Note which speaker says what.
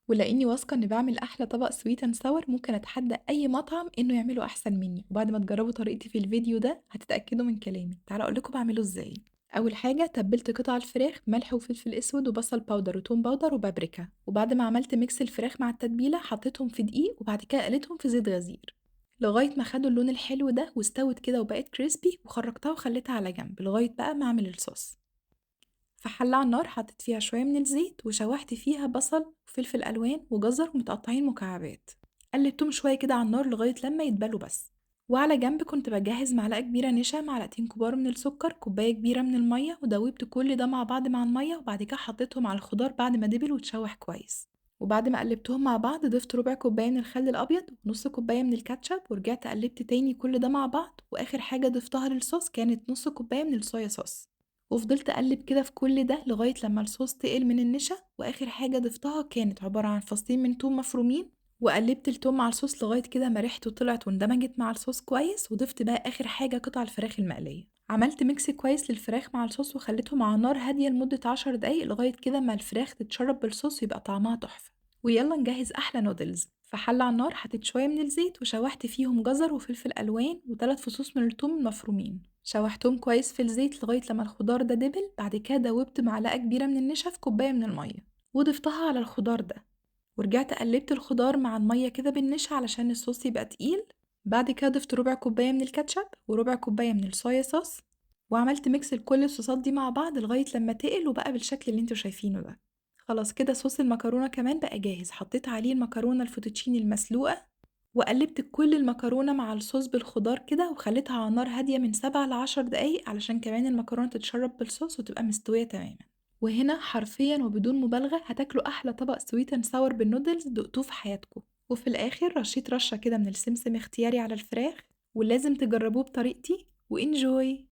Speaker 1: ولاني واثقة ان بعمل احلى طبق sweet and sour، ممكن اتحدى اي مطعم انه يعمله احسن مني. وبعد ما تجربوا طريقتي في الفيديو ده هتتاكدوا من كلامي. تعالوا اقول لكم بعمله ازاي. اول حاجة تبلت قطع الفراخ ملح وفلفل اسود وبصل powder وتوم powder وبابريكا، وبعد ما عملت mix الفراخ مع التتبيله حطيتهم في دقيق، وبعد كده قليتهم في زيت غزير لغاية ما خدوا اللون الحلو ده واستوت كده وبقت crispy، وخرجتها وخليتها على جنب لغاية بقى ما اعمل الصوص. في حله على النار حطيت فيها شوية من الزيت وشوحت فيها بصل وفلفل الوان وجزر متقطعين مكعبات، قلبتهم شوية كده على النار لغاية لما يتبلوا بس. وعلى جنب كنت بجهز معلقه كبيرة نشا، معلقتين كبار من السكر، كوباية كبيرة من المية، ودوبت كل ده مع بعض مع المية، وبعد كده حطيتهم على الخضار بعد ما دبل وتشوح كويس. وبعد ما قلبتهم مع بعض ضفت ربع كوباية من الخل الابيض ونص كوباية من الكاتشب، ورجعت قلبت تاني كل ده مع بعض. واخر حاجة ضفتها للصوص كانت نص كوباية من الصويا صوص، وفضلت اقلب كده في كل ده لغاية لما الصوص تقل من النشا. واخر حاجة ضفتها كانت عبارة عن فصين من توم مفرومين، وقلبت التوم مع الصوص لغاية كده ما ريحته طلعت واندمجت مع الصوص كويس. وضفت بقى اخر حاجة قطع الفراخ المقليه. عملت mix كويس للفراخ مع الصوص وخليتهم على نار هادية لمدة 10 دقايق لغاية كده ما الفراخ تتشرب بالصوص ويبقى طعمها تحفة. ويلا نجهز احلى نودلز. في حله على النار حطيت شوية من الزيت وشوحت فيهم جزر وفلفل الوان وثلاث فصوص من الثوم المفرومين، شوحتهم كويس في الزيت لغاية لما الخضار ده دبل. بعد كده دوبت معلقه كبيرة من النشا في كوباية من المية وضفتها على الخضار ده، ورجعت قلبت الخضار مع المية كده بالنشا علشان الصوص يبقى تقيل. بعد كده ضفت ربع كوباية من الكاتشب وربع كوباية من الصويا صوص، وعملت mix لكل الصوصات دي مع بعض لغاية لما تقل وبقى بالشكل اللي انتوا شايفينه ده. خلاص كده صوص المكرونه كمان بقى جاهز. حطيت عليه المكرونه الفوتوتشيني المسلوقه وقلبت كل المكرونه مع الصوص بالخضار كده، وخليتها على نار هادية من 7 ل 10 دقايق علشان كمان المكرونه تتشرب بالصوص وتبقى مستوية تماما. وهنا حرفيا وبدون مبالغه هتاكلوا احلى طبق sweet and sour بالنودلز دقتوه في حياتكم. وفي الاخر رشيت رشه كده من السمسم اختياري على الفراخ، ولازم تجربوه بطريقتي. و enjoy.